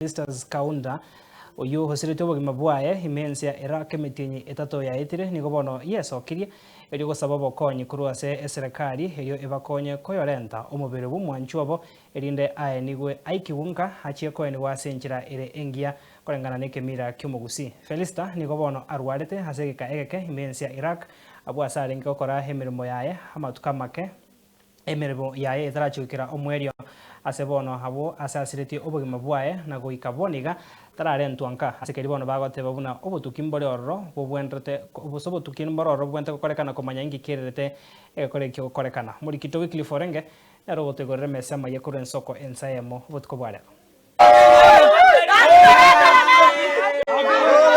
Festus Kaunda, oyio osiretie obogima bwaye ime ense ya Iraq emetienyi etato yaetire, nigo bono yesokirie erio gosaba obokonyi korwa ase eserekari erio ebakonye koyorenta omobere bw'omwanchwa obo erinde aenigwe aikigwe nka achie koenigwa ase enchera ere engiya koreng'ana nekemira ki'omogusii. Felista nigo bono arwarete ase egeka egeke ime ense ya Iraq abwo ase arenge gokora emeremo yaye amatuko amake Emeremo yaye etarachia goikera omoerio ase bono abwo ase asiretie obogima bwaye, na goika bono iga tararentwa nka. Ase keria bono bagoteba buna obotuki mbore ororo bobwenerete gose obotuki mbore ororo bobwenerete gokorekana komanya inki kererete egekora ekio gokorekana. Omorikito Wycliffe Orenge nere ogotoigorera emesa amaye korwa ensoko ensa eyemo obotuko bwa rero.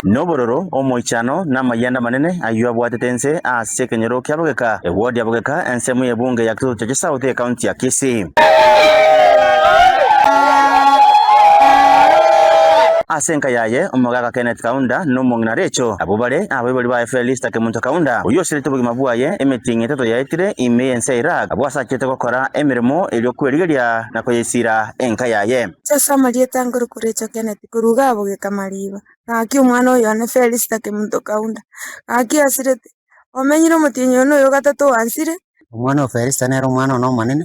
Nobororo, omoichano, na amayianda amanene ayio abwatete ense ase ekenyoro kia Bogeka, eward ya Bogeka, ensemo y'ebunge ya Kitutu Chache South ekaunti ya Kisii. Ase enka yaye, omogaka Kenneth Kaunda na omong'ina Rachel, abwo bare abaibori baye Felista Kemunto Kaunda, oyio osirete obogima bwaye emetienyi etato yaetire ime y'ense ya Iraq, abwo ase achete gokora emeremo erio kwerigeria na koyesira enka yaye. Ase amarieta nkorokwa Rachel Kenneth korwa iga abogeka mariba, gaki omwana oyo one Felista Kemunto Kaunda, gaki asirete, omenyire omotienyi oyo noyo gatato oansire. Omwana o Felista nere omwana one omonene,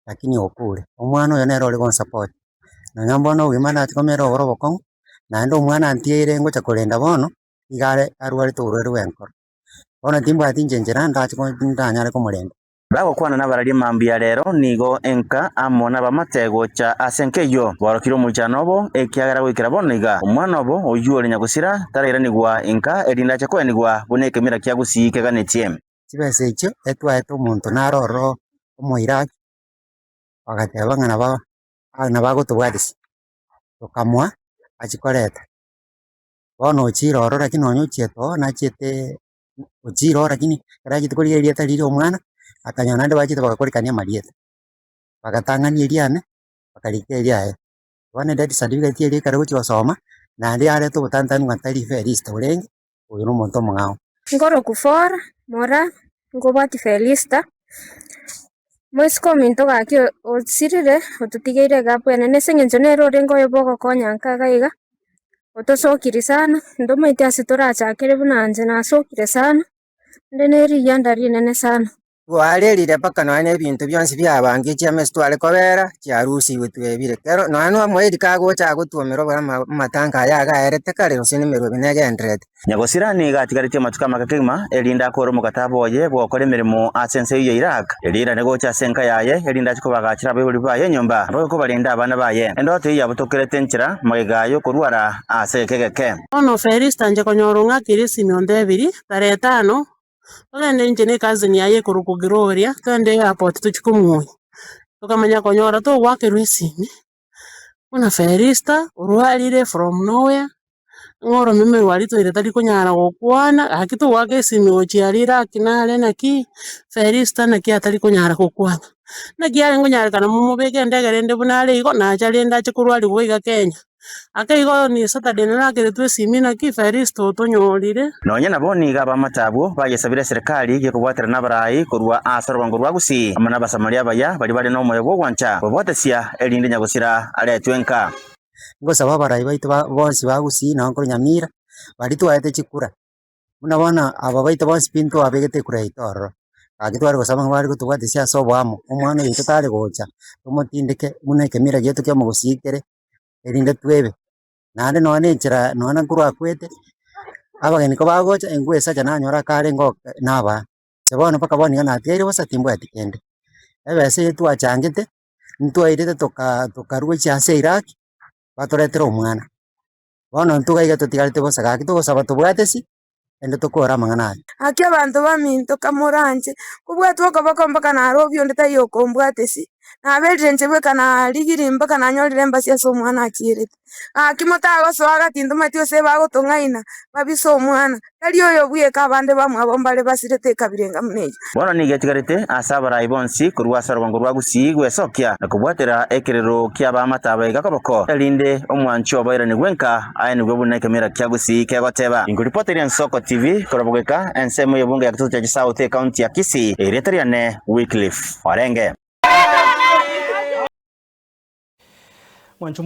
lakini okure. Omwana oyo nere ore gonsupport, nonya mbono obogima nachia komera oboro obokong'u, naende omwana antigeire ngocha korenda bono, iga are arwarete oborwaire bwa enkoro. Bono timbwati inche nchera ndache ko ndanyare komorenda. Bagokwana nabararia mambia rero nigo enka amo nabamate gocha ase enka eyio, borokire omoichano obo, ekiagera goikera bono iga omwana obo oyio ore nyagosira tarairanigwa inka erinde ache koenigwa buna ekemira kia Gusii keganetie. Chibesa echio etwaete omonto naro ororo omoiraki, agateba ng'a nabo nabo agotobwatisia, tokamoa achie koreta. Bono ochire ororo lakini nonye ochiete oo nachiete ochire oo lakini ekero achete korigia erieta riria omwana, akanyora naende bachete bagakorekania amarieta, bagatang'ania eriane, bakarika eriaye. Bono edeath certificate eria ekero ogochia gosoma, naende yareta obotantanu ng'a tari Felista orenge, oyo na omonto omong'ao. Nkorokwa Flora Moraa, nkobwati Felista, moiseke ominto gaki osirire ototigeire egapu enene ase eng'encho nere orenge oyo bogokonya nka iga iga, otosokiri sana, ntomaeti ase torachakere buna inche nasokire sana, inde ne rigianda rinene sana. Twarerire mpaka nonya na ebinto bionsi biabange chiamesa tware kobera chiarusigwe twebire. Ekero nonya na omoiri kagocha agotwomera obore amatango aya iga aerete kare gose na emerobio negendererete. Nyagosira nigo atigaretie amatuko amake kegima, erinde akore omokataba oye bw'ogokora emeremo ase ense eyio ya Iraq, erio airane gocha ase enka yaye, erinde ache kobagachera abaibori baye enyomba, naboigo kobarenda abana baye. Endoto eyio yabutokerete enchera magega y'okorwara ase egeka egeke. Bono Felista inche konyora ong'akeire esimi ontebirie, tarehe tano Togende inche na ecousin yaye ekorokwa Gloria, togende airport tochie komuoyia. Tokamanya konyora togoakerwa esimi, buna Felista orwarire from nowhere, ng'a oromeme rwaria toire tari konyara gokwana, gaki togoaka esimi gochia aria Iraq nare naki, Felista naki atari konyara gokwana. Naki arenge konyarekana momobeke endege rende buna are igo, nacha rende ache korwariwa iga Kenya. Ake igo ni Saturday narakeretwe esimi naki Felisito otonyorire. Nonya nabo nigo abamate abwo bayesabire eserekari gekobwatera nabarai korwa ase orogongo rwa Gusii amo n'Abasamaria abaya baria bare nomoyo bw'ogwancha kobwatesia erinde nyagosira aretwe nka. Ngosaba abarai baito bonsi ba Gusii nonye korwa Nyamira, baria twaete chikura, Buna bono aba baito bonsi pi ntwabegete ekura yaito ororo, gaki tware gosaba ng'a bare gotobwatisia ase oboamo, omwana oito tare gocha, tomotindeke buna ekemira giaito kia omogusii kere, erinde twebe. Naende nonye na enchera nonye na nkorwa akwete, abageni kobagocha engwesacha nanyora karenge oo nabaa. Inche bono mpaka bono iga natigaire bosa timbwati kende. Ebesa eye twachangete, ntwairete toka tokarwa gochia ase Iraq, batoretera omwana. Bono intwe iga totigarete bosa, gaki togosaba tobwate ase, naende tokore amang'ana aya. Gaki abanto baminto kamoranche, kobwatwa okoboko mpaka narobia onde taiyo okombwata ase, naberire inche bweka narigirie mpaka nanyorire embasi ase omwana achierete. Gaki motagosoa gati ntomanyeti gose bagotong'aina, babise omwana, tari oyo bweka abande bamwabo mbare basirete ekabira enga buna eyio. Bono nigo etigarete ase abarai bonsi korwa ase orogongo rwa Gusii gwesokia na kobwatera ekerero ki'abaamate aba iga koboko, erinde omwanchi oboiranigwe nka aenigwe buna ekemira kia Gusii kegoteba. Inkoripoteria Ensoko TV korwa Bogeka, ensemo y'ebunge ya Kitutu Chache South, ekaunti ya Kisii, erieta riane Wycliffe Orenge. Mwancho.